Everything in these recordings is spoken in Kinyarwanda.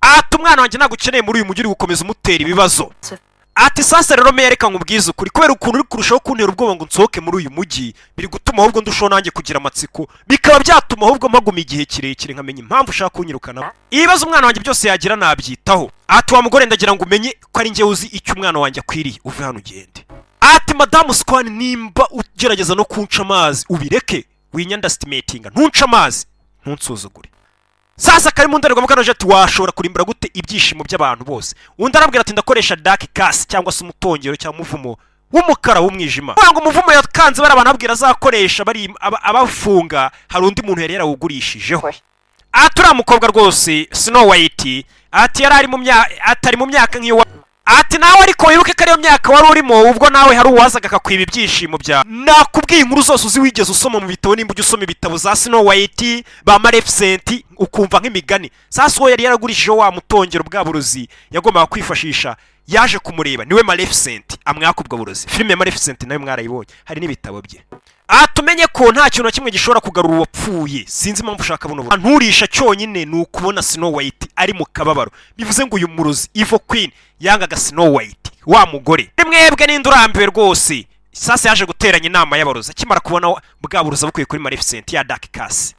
Ati: "Umwana wanjye ntabwo ukeneye muri uyu mujyi, uri gukomeza umutera ibibazo." Ati: "Sasa rero meya, reka nkubwize ukuri, kubera ukuntu uri kurushaho kuntera ubwoba ngo nsohoke muri uyu mujyi, biri gutuma ahubwo ndushaho nanjye kugira amatsiko, bikaba byatuma ahubwo mpaguma igihe kirekire, nkamenya impamvu ushaka kunyirukana. Ibibazo umwana wanjye byose yagira nabyitaho." Ati: "Wa mugore, ndagira ngo umenye ko ari njyewe uzi icyo umwana wanjye akwiriye, uve hano ugende." Ati: "Madamu Swan, nimba ugerageza no kunca amazi ubireke, winyunderestimatinga, ntunce amazi, ntunsuzugure." Sasa kari mu ndorerwamo kanoje. Ati: "Washobora kurimbura gute ibyishimo by'abantu bose?" Undi arabwira ati: "Ndakoresha dark curse, cyangwa se umutongero cyangwa umuvumo w'umukara w'umwijima." Kuvuga ngo umuvumo yakanze bari abantu ababwira azakoresha bari abafunga, hari undi muntu yari yarawugurishijeho. Ati: "Uriya mukobwa rwose Snow White," ati, "yari ari mu myaka, atari mu myaka nk'iyo ati nawe, ariko wibuke ko ariyo myaka wari urimo ubwo nawe hari uwazaga akakwiba ibyishimo byawe. Nakubwiye inkuru zose uzi wigeze usoma mu bitabo, nimba ujya usoma ibitabo za Snow White, ba Maleficent, ukumva nk'imigani." Sasa uwo yari yaragurishijeho wa mutongero, bwa burozi yagombaga kwifashisha, yaje kumureba, niwe Maleficent, amwaka ubwo burozi. Filime ya Maleficent nayo mwarayibonye, hari n'ibitabo bye. Aha tumenye ko nta kintu na kimwe gishobora kugarura uwapfuye. Sinzi impamvu ushaka buno burozi. Nturisha cyonyine ni ukubona Snow White ari mu kababaro. Bivuze ngo uyu murozi Evil Queen yangaga Snow White, wa mugore. Mwebwe ninde urambiwe rwose? Sasa yaje guteranya inama y'abarozi akimara kubona bwa burozi bukwiye kuri Maleficent, ya dark curse.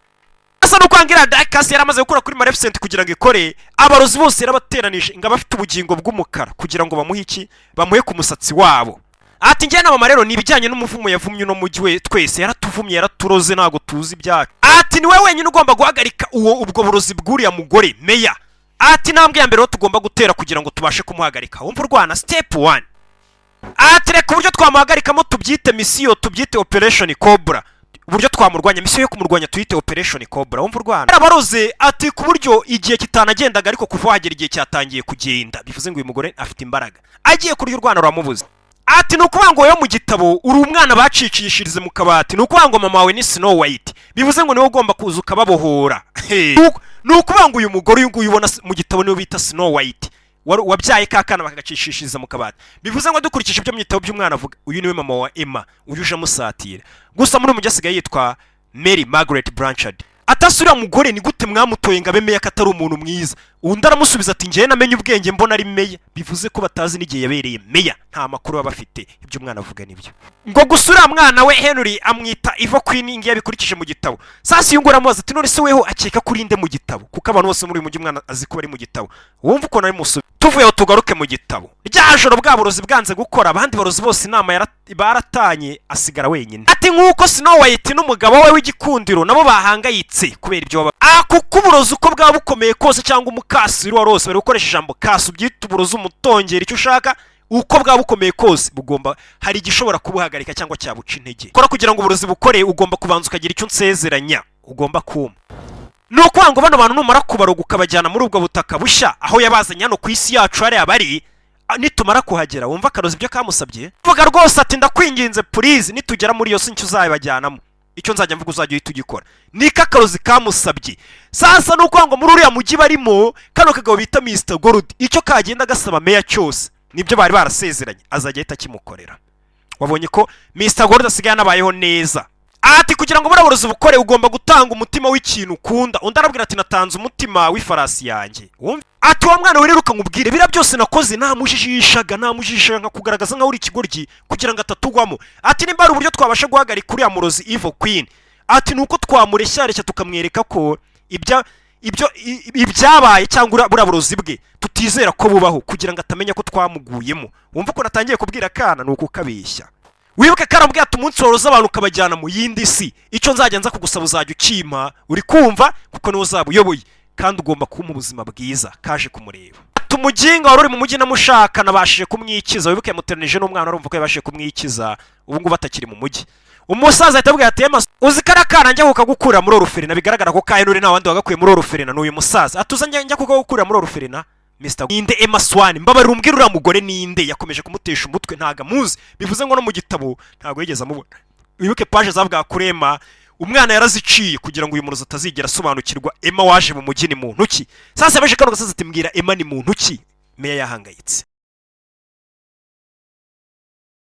Asa nuko iriya dark curse yari amaze gukora kuri Maleficent kugira ngo ikore, abarozi bose yarabateranije ngo abafite ubugingo bw'umukara kugira ngo bamuhe iki? Bamuhe ku musatsi wabo. Ati: "Njye na mama rero ni ibijyanye n'umuvumo yavumye uno mujyi we twese, yaratuvumye, yaraturoze, ntabwo tuzi ibyacu." Ati: "Ni we wenyine ugomba guhagarika uwo ubwo burozi bw'uriya mugore meya." Ati: "Intambwe ya mbere rero tugomba gutera kugira ngo tubashe kumuhagarika, wumva urwana, step one." Ati: "Reka uburyo twamuhagarikamo tubyite misiyo, tubyite Operation Cobra. Uburyo twamurwanya, misiyo yo kumurwanya tuyite Operation Cobra." Wumva urwana, yarabaroze. Ati ku buryo igihe kitanagendaga, ariko kuva wagera igihe cyatangiye kugenda. Bivuze ngo uyu mugore afite imbaraga, agiye kurya urwana ruramubuza. Ati: "Ni ukuvuga ngo wowe mu gitabo uri umwana bacicishirize mu kabati, ni ukuvuga ngo mama wawe ni Snow White, bivuze ngo niwe ugomba kuza ukababohora." Ni ukuvuga ngo uyu mugore, uyu nguyu ubona mu gitabo, niwe bita Snow White wabyaye ka kana bakagacishishiriza mu kabati. Bivuze ngo dukurikije ibyo mu gitabo by'umwana avuga, uyu niwe mama wa Emma, uyu uje amusatira. Gusa muri uyu mujyi asigaye yitwa Mary Margaret Blanchard. Atasi: "Uriya mugore ni gute mwamutoye ngo abe meya ko atari umuntu mwiza?" Undi aramusubiza ati: "Njyewe namenye ubwenge mbona ari meya." Bivuze ko batazi n'igihe yabereye meya, nta makuru baba bafite. Ibyo umwana avuga nibyo. Ngo gusa uriya mwana we Henry amwita Evil Queen, ngiyo abikurikije mu gitabo. Sasa uyu nguyu aramubaza ati: "None se weho akeka ko urinde mu gitabo?" Kuko abantu bose muri uyu mujyi umwana azi ko bari mu gitabo. Wumva ukuntu ari musubi. Tuvuye aho tugaruke mu gitabo. Rya joro bwa burozi bwanze gukora, abandi barozi bose inama baratanye, asigara wenyine. Ati: "Nk'uko Snow White n'umugabo we w'igikundiro nabo bahangayitse kubera ibyo baba, kuko uburozi uko bwaba bukomeye kose, cyangwa umukasiri wa rose, bari gukoresha ijambo kasi, ubyita uburozi, umutongera, icyo ushaka, uko bwaba bukomeye kose bugomba hari igishobora kubuhagarika cyangwa cyabuca intege. Kora kugira ngo uburozi bukore, ugomba kubanza ukagira icyo unsezeranya ugomba kuma. Ni ukuvuga ngo bano bantu numara kubaroga ukabajyana muri ubwo butaka bushya aho yabazanye hano ku isi yacu hariya bari, nitumara kuhagera." Wumva akarozi ibyo kamusabye vuga rwose. Ati: "Ndakwinginze please, nitugera muri iyo si nicyo uzabajyanamo, icyo nzajya mvuga uzajya uhita ugikora." Niko akarozi kamusabye. Sasa ni ukuvuga ngo muri uriya mujyi barimo, kano kagabo bita Mr Gold, icyo kagenda gasaba meya cyose nibyo bari barasezeranye, azajya ahita akimukorera. Wabonye ko Mr Gold asigaye anabayeho neza. Ati: "Kugira ngo buriya burozi bukore, ugomba gutanga umutima w'ikintu ukunda." Undi arabwira ati: "Natanze umutima w'ifarasi yanjye." Wumva? Ati: "Wa mwana wiruka nkubwire, biriya byose nakoze namujijishaga, namujijishaga nkakugaragaza nkaho uri ikigoryi kugira ngo atatugwamo." Ati: "Nimba hari uburyo twabasha guhagarika uriya murozi Evil Queen," ati, "ni uko twamureshyareshya tukamwereka ko ibyo ibyabaye cyangwa buriya burozi bwe tutizera ko bubaho, kugira ngo atamenya ko twamuguyemo." Wumva ukuntu atangiye kubwira akana, ni ukukabeshya. Wibuke ko arambwira ati: "Umunsi waroza abantu ukabajyana mu yindi si, icyo nzajya nza kugusaba uzajya ukimpa, uri kumva? Kuko niwe uzaba uyoboye, kandi ugomba kumpa ubuzima bwiza." Kaje kumureba. Ati: "Umuginga wari uri mu mujyi namushaka, nabashije kumwikiza." Wibuke yamuteranije n'umwana, urumva ko yabashije kumwikiza, ubu ngubu atakiri mu mujyi. Umusaza ahita abwira ati: "Ema, uzi ko ari akana njya kukagukura muri orphelinat?" Bigaragara ko ka Henry nta wandi wagakuye muri orphelinat, ni uyu musaza. Ati: "Uza njya kukagukurira muri orphelinat." Mr. Ninde Emma Swan? Mbabarira umbwire, uriya mugore ninde? Yakomeje kumutesha umutwe, ntago amuzi. Bivuze ngo no mu gitabo ntago yigeze amubona. Wibuke page zavuga kuri Emma, umwana yaraziciye kugira ngo uyu murozi atazigera asobanukirwa Emma waje mu mujyi ni muntu ki. Sasa yabaje kano gasaza ati: "Mbwira, Emma ni muntu ki?" Meya yahangayitse.